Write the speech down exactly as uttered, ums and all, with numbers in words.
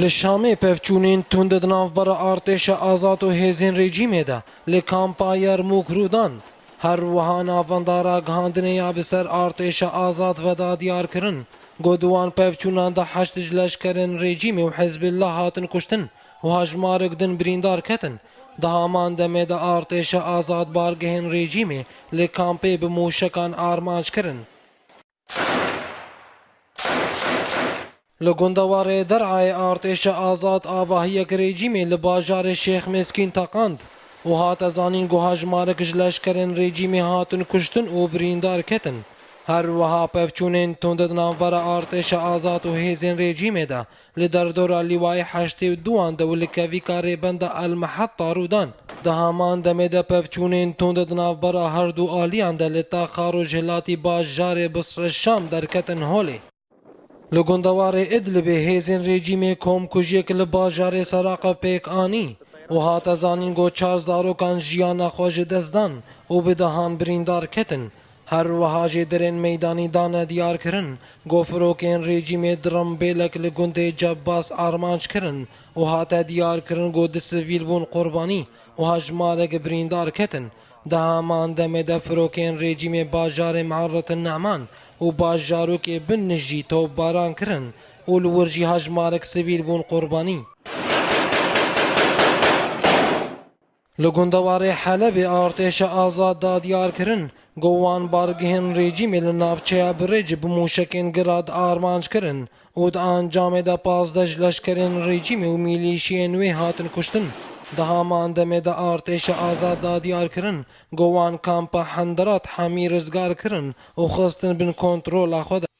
Li Şamê pevçûnên tund di navbera artêşa azad û hêzên rejîmê de li kampa Yermûk rû dan. Her wiha navenda ragihandinê ya bi ser artêşa azad ve da diyar kirin, ku di wan pevçûnan de heşt ji leşkerên rejîmê û Hizbullah hatin kuştin û hejmarek din birîndar ketin. Di haman demê de artêşa azad bargehên rejîmê li kampê bi mûşekan armanc kirin. Li gundewarê Der'ayê artêşa azad avahiyek rejîmê li bajarê Şêx Meskîn teqand û hate zanîn ku hejmarek ji leşkerên rejîmê hatin kuştin û birîndar ketin. Her wiha pevçûnên tund di navbera artêşa azad û hêzên rejîmê de li derdora Lîwayê heştê û duan de û li kevîka rêbenda El Meheta rû dan. Di haman demê de pevçûnên tund di navbera her du aliyan de li taxa rojhilatî bajarê Bisre Şam derketin holê. Li gundewarê Idlibê hêzên rejîmê komkujiyek li bajarê Seraqe pêk anî û hate zanîn ku çar zarokan jiyana xwe ji dest dan û bi dehan birîndar ketin. Her wiha jêderên meydanî dane diyar kirin ku firokên rejîmê dirimbêlek li gundê Cebbas armanc kirin û hate diyar kirin ku du sivîl bûn qurbanî û hejmarek birîndar ketin. Di heman demê de firokên rejîmê bajarê Me'erretin Ne'man û bajarokê bin jî topbaran kirin û li wir jî hejmarek sivîl bûn qurbanî. Li gundewarê Helebê artêşa azad da diyar kirin ku wan bargehên rejîmê li navçeya Birêc bi mûşekên Grad armanc kirin û di encamê de pazdeh ji leşkerên rejîmê û mîlîşiyên wê hatin kuştin. Di haman demê de artêşa azad da diyar kirin ku wan kampa Henderat hemî rizgar kirin û xistin bin kontrola xwe de.